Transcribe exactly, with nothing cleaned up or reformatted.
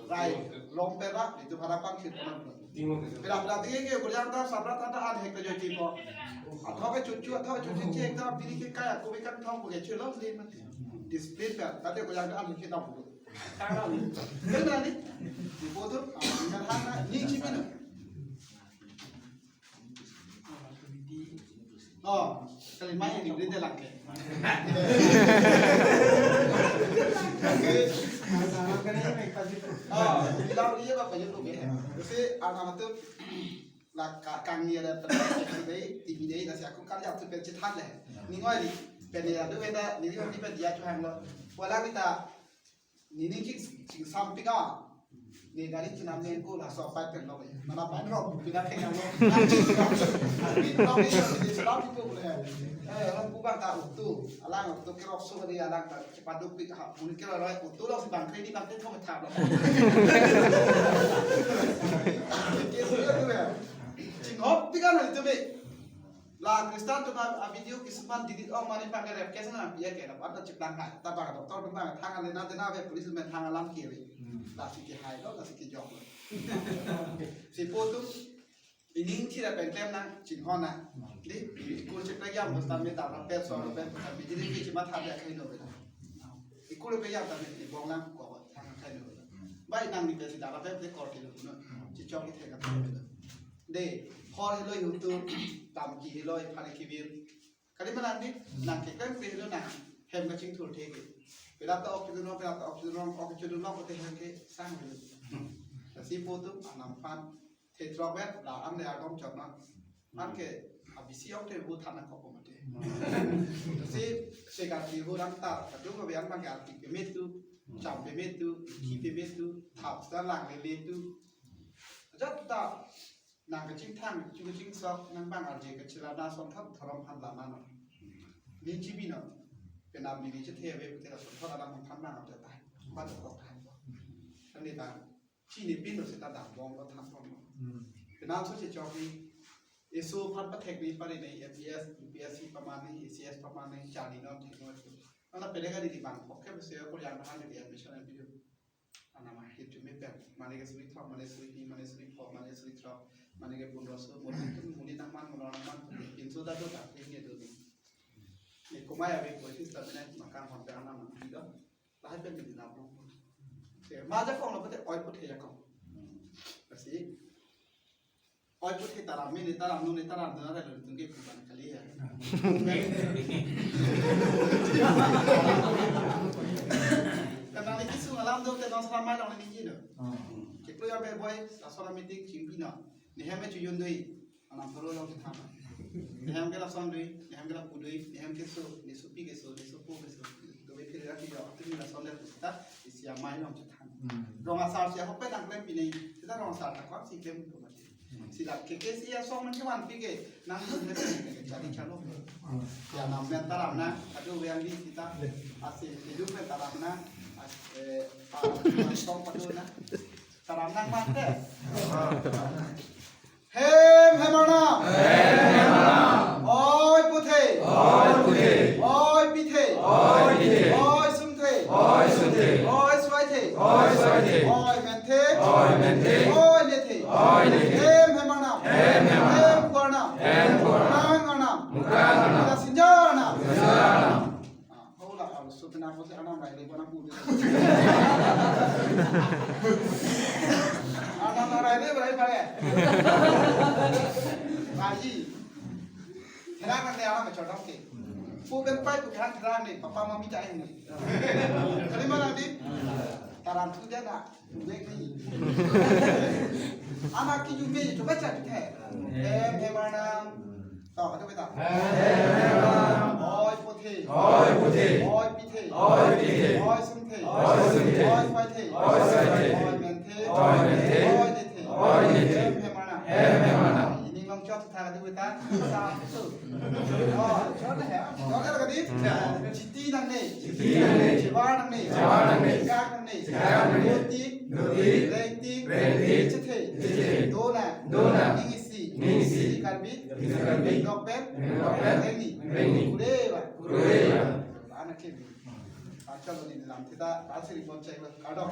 Rai, lom pera, itu para pangsit pernah. Pera pera tinggi ke, kurang tahu sabra tanda an hek terjadi po. Atau ke cucu, atau ke cucu cek, atau pilih ke kaya, aku ikan tong, pakai celok, lima. Disiplin kan, tadi kurang tahu an hek kita buku. Tangan ni, benar ni. Di foto, ah, dengan hana, ni cipin. Oh, kalima ini beri dia lagi. Oh, bilang dia apa ya tuh ya? Kasi anak itu lah ka- kang ni ada pernah dei, T V dei, nasi aku kan ya tuh pencet han deh. Ni ngoi di, peni ya tuh beda, ni di pen dia tuh hang lo. Wala kita Nini ching ching samping a. Ni gari chinam ne ko laso apai pen lo. Mana pai lo, pina kenya lo. Pin lo, pin lo, pin lo, pin lo. Eh, orang kubang ta utu. Alang utu kerok so di alang ta cepat duk pik ha. Mungkin kira lo utu lo si bangke ni bangke thong thap lo. Ching hop pik a na itu be. La Kristan atum a video kisuman delete ong mani pakai rep case na pia ke na pada chiplang hai. Tabang doctor atum bang thang ale na dena be police atum thang alam kiri. Hmm. Lasi kehai lo, lasi kejok lo. Si foto ining thira pen klem na chinghon na. Di kur chiplang yam bus tam me ta pe so pe ta bi dili ki chima tha ya khai no be. Ikur pe yam ta me bong lang ko thang khai no be. Bai nang ni pe si dala pe pe kor kilo no. Chichok ki thek ka. De, hor helo yutu, tam ki helo, phari kibir. Kali mana ni, nang keklem pe helo nang, hem kachingthur theke. Pela ta ok chudun, pela ta ok chudun, ok chudun lo kote hem ke sang helo. Lasi foto, anam pan, the throk vet, la an le agom chok na. An ke, abisi ok the bu thana kok mate. Lasi, segar ki bu rang tar, kadung abi an mang ke arti pemit tu, cham pemit tu, ki pemit tu, thap sa lang lele tu. Jat ta, nang kachingthang, chu kachingsok, nang bang arje kachila na son thap thorom phan la na no. Ning chibi no. Penam ni ni chethe ave pute la son thap la nang phan nang ave ta. Ba to kok than. Ani ta, chini pin no seta dam bom lo than bom lo. Penam so che chok ni. Eso phan pathek ni pari ni A P S, U P S C pamani, A C S pamani, charli non thek no. Mana pele ka di bang, oke bese ko yang han di admission and video. Anam ahit chumi pen, mane ke suri thok, mane suri ni, mane suri pho, mane suri throk, mane ke pundro so, muni tu muni nang man, muni nang man, pinso ta do ta, ini do ni. Ni kumai abi koi sis ta bina makam hon pe anam man do. Lahai pen di na pun. Se, maja kong lo pete oi puthe ya kong. Kasi, Oi puthe taram, mene taram, nune taram, dona relo tung ke puban kali ya. Karena ni kisung alam do ke dong selama dong ni jino. Keklo ya be boy, asora meeting chimpi na. Nehem me chuyun doi, anam polo long thama. Nehem ke lason doi, nehem ke lapu doi, nehem ke so, ni supi ke so, ni supu ke so. Doi phir ya ki ya, tu ni lason de ta, isi amai long thama. Rong asar si ahok pe nang klem pine, kita rong asar ta kwan si klem ko mati. Sila K K C asong man kevan pike nang jadi chalo. Ya nam men taram na, aduh yang di kita asi hidup men taram na, as eh pa song padu na. Taram nang mate. Hem hem arnam. Hem hem arnam. Oi puthe. Oi puthe. Oi pithe. Oi pithe. Oi sumthe. Oi sumthe. Oi swaithe. Oi swaithe. Oi menthe. Oi menthe. Oi lethe. Oi lethe. Hem hem arnam. Hem hem arnam. Hem phu arnam. Hem phu arnam. Mukrang arnam. Mukrang arnam. Kita sinja arnam. Sinja arnam. Ah, oh, la, kalau sudah nak masuk arnam, baik, baik, anak muda. Arnam na rai, baik, baik. Lagi. Therang nangne alam chodong ke. Pu pen pai pu therang therang ne, papa mami jai ne. Kali mana di? Taram tu dia na, mek ni. Anak ki jume, coba cak kita. Hem hem arnam. Tahu kata beta. Hem hem arnam. Oi puthe. Oi puthe. Oi pithe. Oi pithe. Oi sumthe. Oi sumthe. Oi swaithe. Oi swaithe. Oi menthe. Oi menthe. Oi lethe. Oi lethe. Hem hem arnam. Hem hem arnam. Ining long chot tha kadu ta. Sa su. Oh, chot hai. Chot hai kadi. Chiti nangne. Chiti nangne. Chevar nangne. Chevar nangne. Chekak nangne. Chekak nangne. Doti. Doti. Rengti. Rengti. Chethe. Chethe. Dona. Dona. Ning isi. Ning isi. Isi Karbi. Isi Karbi. Dokpet. Dokpet. Rengni. Rengni. Kureva. Kureva. Anak kiri. Acha lo ni lam kita pasti ribon cek lo. Kadok.